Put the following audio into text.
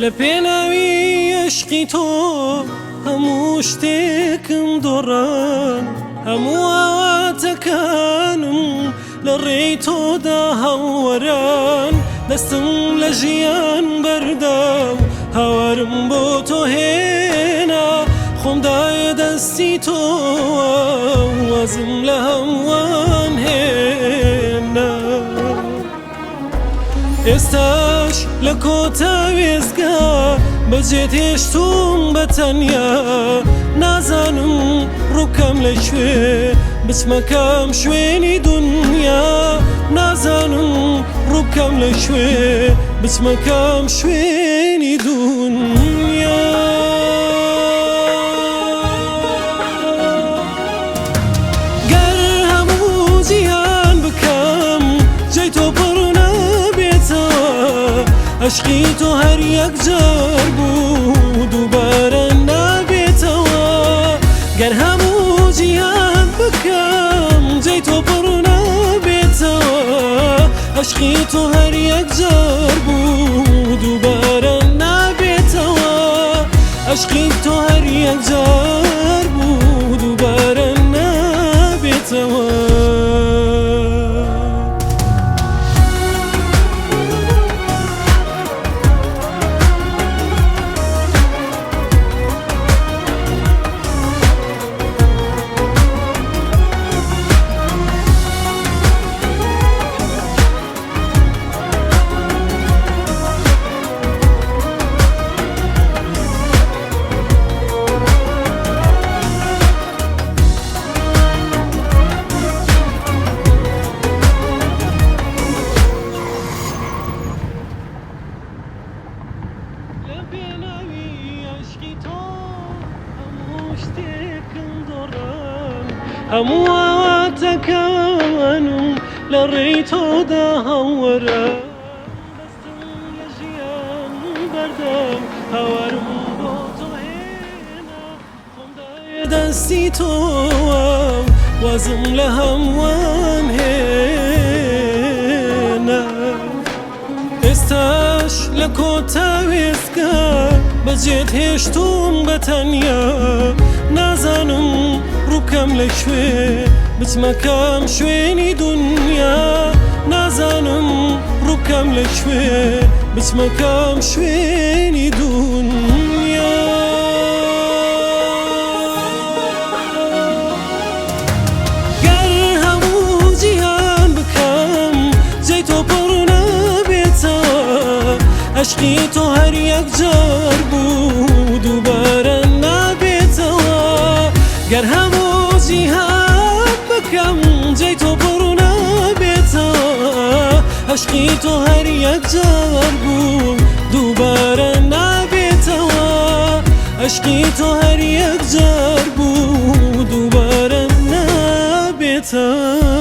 لە پێناوی ئەشقی تۆ هەموو شتێکم دۆڕان، هەموو ئاواتەکانم لە ڕێی تۆدا هەڵوەران، دەستم لە ژیان بەردا و هاوارم بۆ تۆ هێنا، خۆم دایە دەستی تۆ و وازم لە هەمووان هێنا. ئێستاش لە کۆتا وێستگە بەجێت هێشتووم بە تەنیا، نازانم ڕووکەم لە کوێ بچمە کام شوێنی دونیا، نازانم ڕووکەم لە کوێ بچمە کام شوێنی دونیا. گەر هەموو جیهان بکەم جێی تۆ پڕ نابێتەوە، ئەشقی تۆ هەر یەک جار بوو دووبارە نابێتەوە. گەر هەموو جیهان بکەم جێی تۆ پڕ نابێتەوە، ئەشقی تۆ هەر یەک جار بوو دووبارە نابێتەوە. ئەشقی تۆ هەر یەک جار بوو دووبارە نابێتەوە. لە پێناوی عەشقی تۆ هەموو شتێکم دۆڕان، هەموو ئاواتەکانم لە ڕێی تۆدا هەڵوەران، دەستم لە ژیان بەردام هاوارم بۆ تۆ هێنا، خۆم دایە دەستی تۆ وازم لە هەمووان هێنا. ئێستاش لە کۆتا وێستگە بەجێت هێشتووم بە تەنیا، نازانم ڕووکەم لە کوێ بچمە کام شوێنی دونیا، نازانم ڕووکەم لە کوێ بچمە کام شوێنی دونیا. گەر هەموو جیهان بکەم جێی تۆ پڕ نابێتەوە، ئەشقی تۆ هەر یەک جار بوو دووبارە نابێتەوە. گەر هەموو جیهان بکەم جێی تۆ پڕ نابێتەوە، ئەشقی تۆ هەر یەک جار بوو دووبارە نابێتەوە. ئەشقی تۆ هەر یەک جار بوو دووبارە نابێتەوە.